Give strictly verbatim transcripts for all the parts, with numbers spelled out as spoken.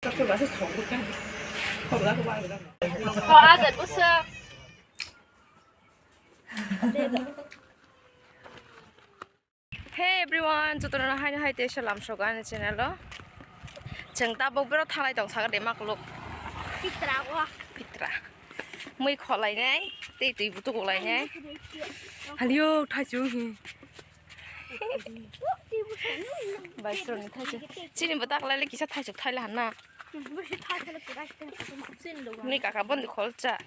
Hey everyone, jotono haino hai tei salam sogo ani channel o. Chwng tabuk bero thalai tong saga de makuluk. Pitra o. Pitra. Mui kholai nai, tei twi butuk ulai nai. Halio thaichung hi. Bai sroni thaichung. Chini bo taklai le kisa thaichuk thaila hanna. Ni kaka bondi kholcha.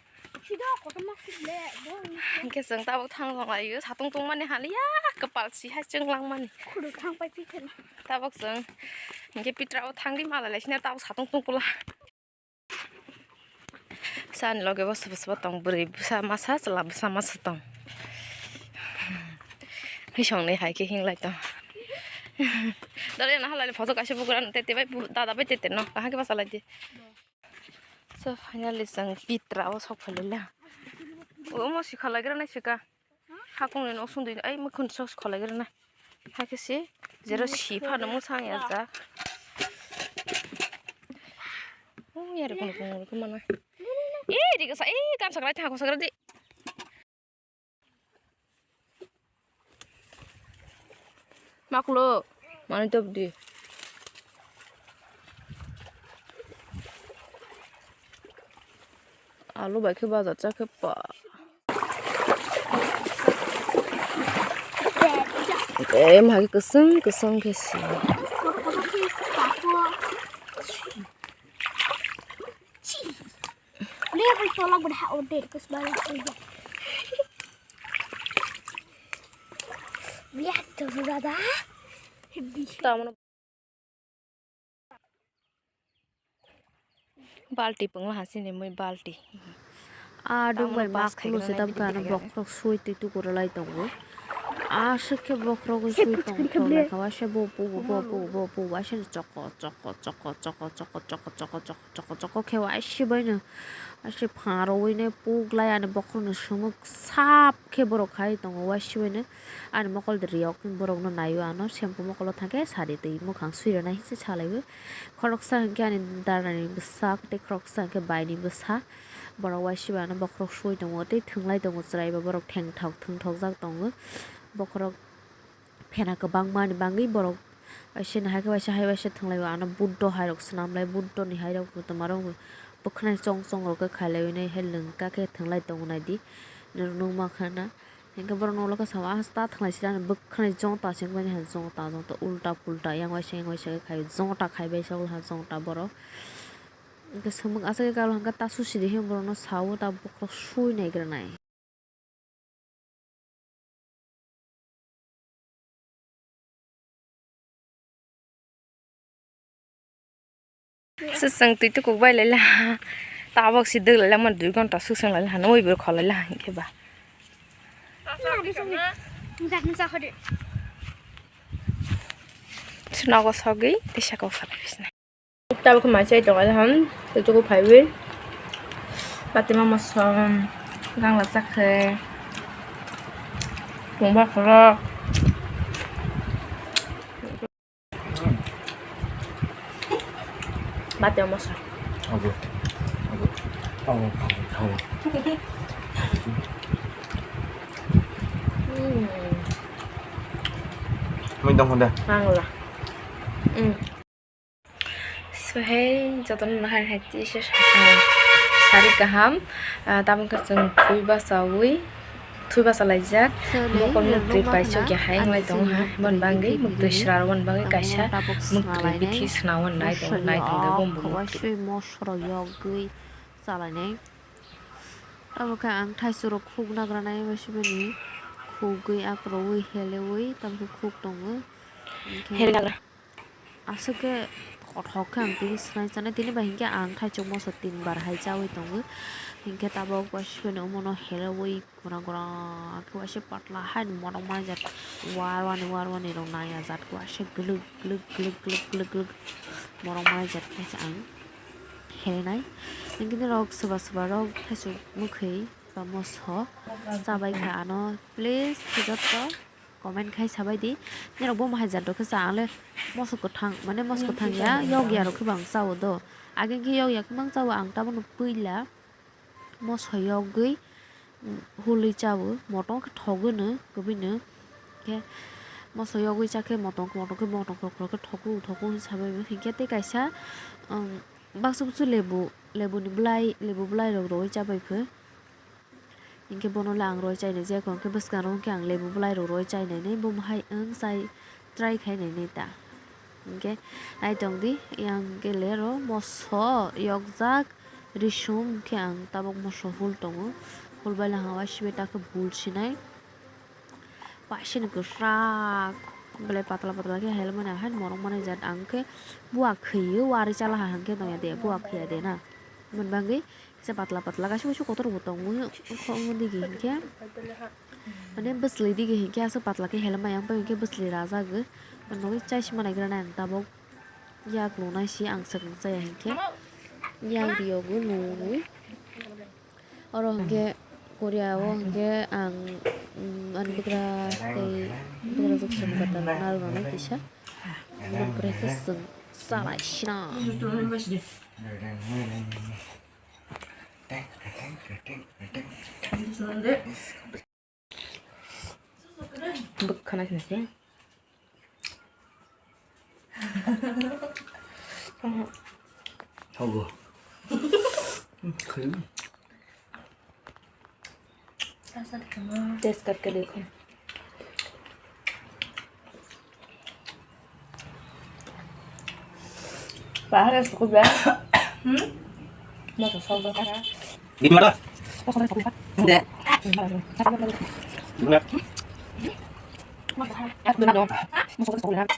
Hingke chwng tabuk thang tong laio, satung tungmani haliya, kwpal si hai chwng langmani. Tabuk chwng hingke pitra o thangdi malai laisina tabuk satung tungkula. Sani loge bo sobo sobo tong bwrwi bwsa masa chwla bwsa masa tong. Hisongni hai khe hinglai tong. Dole na halai photo kaisa bugra tete bai dada bai tete no kaham khe basa lai di. So finally chwng pitra o sok phailaila. Omo si kholaigra nai sika. Hakung ni nok sundui ai mukhun sos kholaigra nai. Hakhe si jero si phano musang ya jak. O yari kono kono ko mana. E ri kasa e kam sakra tha ko sakra di. Maklo, mani top di. Alu bai khe bajar cha khe pa. Em hai kwswng kwswng khe si. Lihat itu lagu dah order ke sebelah itu. Lihat tuh, Dada. Tamano. Balti pungla hasini mui balti. A dungbai tamano bas makulu khaigra se nai tam bidi kana bidi bokhorok sui twi tukuralai tongo. Aswk khe bokhorok sui tong tong naikha waisa bo pugo bo pugo bo pugo waisa choko choko choko choko choko choko choko choko. Choko choko khe waisi baino, waisi pharowino puklai ani bokhorokno sumuk sap khe borok khai tongo waisi baino. Ani mokol de riyok borokno naio ano shampoo mokolo thangkhe sari twi mukhang sui rwna hinwi salaiwi. Khoroksa hinkhe ani darani bwsa tei khoroksa hinkhe baini bwsa. Borok waisi bai ano bokhorok sui tongo tei thwnglai tongo chwraibo borok thengthok thwngthokjak tongo. Bokhorok phena kwbangma ni bagwi borok waisa ni hai khe waisa hai waisa thwnglaio. Ano Buddho hai rok swnamlai, Buddho ni hai rok bo twma rok bo bwkhwnai chong chong rok khe khailaiwi nai hai lwngka khe thwnglai tongo naidi. Nukma khana hinkhe borok nokla khe sama ta thwnglai sida bwkhwnai jota se wngmani hai jota jota ulta pulta yang waisa yang waisa khe khai jota khai bai sa ul ha jota borok. Hinkhe swngmung aswk khe kalo hinkhe ta susi di hinkhe borokno sao ta bokhorok sui naigra nai. Swswng twi tukuk bai lai la. Tabok si dwk lai la, man dui ghonta swswng lai la, hanwi bo kholai la hinkhe ba. Nogo sogwi tei saka o salai bisna. Tabuk khe mai chai tongo ham, tei tuku phaiwi. Bati ma mosom, gangla chakhe, pungba khorok. Bati ma mosom. Abo, abo, abo, abo, abo. Hmm. Mui dong hunda. Gangla. Hmm. So hey, jotono nahar hai tisa sari kaham. Ah, tabuk khe chwng thui bachawi, thui bachalaijak. Mokol muktwi paisok ya hai wnglai tongo ha. Bon bagwi muktwi sra rwna bagwi kaisa muktwi bithi swnamwi nai tongo, nai tongo bo muktwi. Mosoro yogwi chalainai. Tabuk khe ang thaichuk rok khuk nagranai bai sibini khugwi akroi helewi tabuk khe khuk tongo. Helewi nagra. Aswk khe kothok khe ang tini swrang chanai, tini bai hinkhe ang thaichuk moso tin bar hai chawi tongo. Hinkhe tabuk waisa sibini omono helewi gura gura khe waisa patla haino morok manjak warwani warwani rok nai ajat khe waisa gwlwk gwlwk gwlwk morok manjak khe ang helenai. Hinkhe norok swba swba rok thaichuk mwkhwi ba moso chabai kha ano please joto. Comment khai sabai di. Nirok bo mahai jat rok khe cha, ang le moso kwthang, mane moso kwthang ya, yog ya rok khe bo ang chao do. Ageng khe yok ya khe mang chao ang, tabukno puila moso yogwi, mm, hulwi chao, motong khe thogo no kwbwi no. Khe moso yogwi cha khe motong, motong khe motong khoro khoro khe thogo thogo hinwi sabai bo. Hinkhe tei kaisa, um, baksa busu lebu, lebuni bwlai, lebu bwlai rok rwui chabai khe. Hinkhe bono le ang roi chainai je, hwnkhe bwskango hwnkhe ang lebu bwlai rok roi chainai nai, bo hai wng chai try khai nai nai ta. Hinkhe naitong di, yang khe le ro moso yokjak risum khe ang tabuk moso hul tongo, hul bai le hwnba sibai ta khe bul sinai. Paisani kwchak belai patla patla khe helmani ahaini morok manwi jat, ang khe bua khwiwi warwi chalaha hwnkhe tongya de, bua khwiya de na. Mani bagwi kisa patla patla kaisa kaisa kotor bo tongo, ongkho ongni digi hinkhe mane bwsli digi hinkhe aswk patla khe helmani, ang bai hinkhe bwsli rajagwi. Mani bagwi chai sima naigra nai ang tabuk, yak luna si ang swkang chaya hinkhe yak riogo nunwi. Oro hwnkhe Korea o hwnkhe ang, mm, ani bwgra tei bwgrajwk song bata rok narwk rwnai kisa. Bwkra khe chwng chalai sina. Bwkha nai sini. Thogo. Khayung. Taste karke dekho. Bahar es ko ba. Hmm? Masa sauda ka. Di mana? Di mana? Di mana? Masa sauda ka. Masa sauda ka.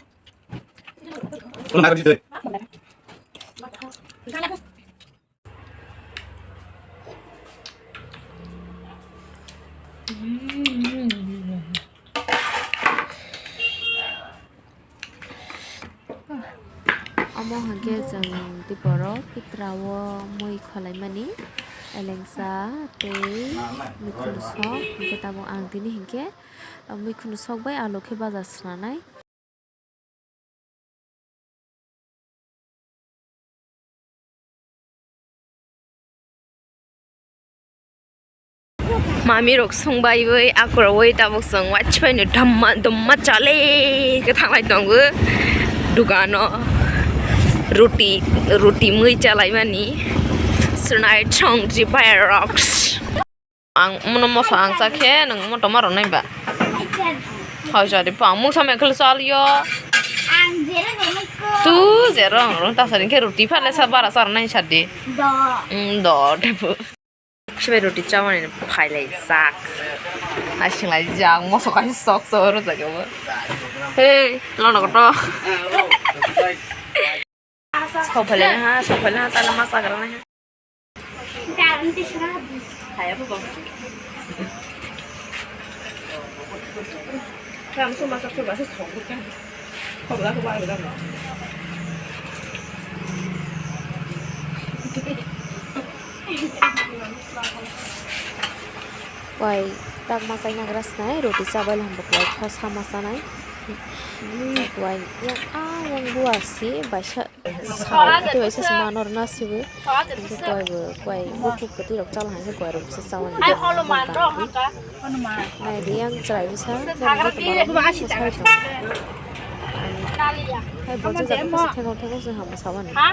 Omo hwnkhe chwng tiporo pitrao mui khwlaimani elengsa tei mikhunu sok, hwnkhe tabuk ang tini hwnkhe mikhunu sok bai alu khe baja swnanai. Mami rok song baiwi akwrwi tabuk chwng wachi phaino dhamma dumma chale khe thanglai tongo dukano, ruti ruti mui chalaimani swnai chong ji bai rok. Ang mono moso ang cha khe nwng moto ma rwnai ba. Hai jadi pa mungsa mekhel sal yo. Ang jero rwnai ko. Tu jero rwnai ta sari khe ruti phale sa bara sa rwnai sadi. Do. Mm, do debu. Sibai ruti chamani phailai jak. Ai singlai jak moso kai sok sok ro jaga bo. Hey, lono koto. Sok phailai ha, sok phailai ha, tala ma sagra nai ha. Pai tak ma chai nagra snai, roti chabai lama kwlai, khosa ma chanai. Kwai yang a yang bua si baisa. Sa, tei bai sasa manor na sibo. Hingke koi bo, koi bukhuk kwtwi rok chala hai khe koi rok se chaui. Ai holo man ro haka. Nai di yang chwrai bwsa. Hai bo je jaga bwsa thengok thengok se ham sawan. Tit rok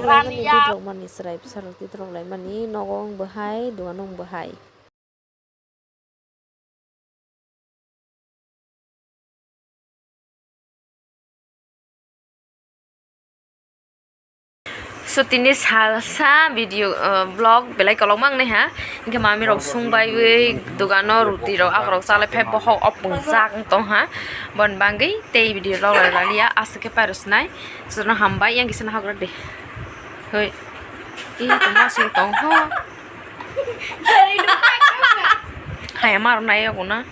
lai mani, tit rok mani chwrai bwsa rok tit rok lai mani nogo wng bo hai, dogan wng bo hai. So tini salsa video, uh, vlog belai kolokma wngnai ha. Hingke mami rok sung baiwi dogano roti rok akorok chalai phai bohok o pungjak wng tong ha. Bon bangwi tei video vlog lai liya aswk khe pairosnai. Jotono hambai yang kisa nahagra de. Hoi. I tongma sing tong ho. Hai ma rok nai yago na.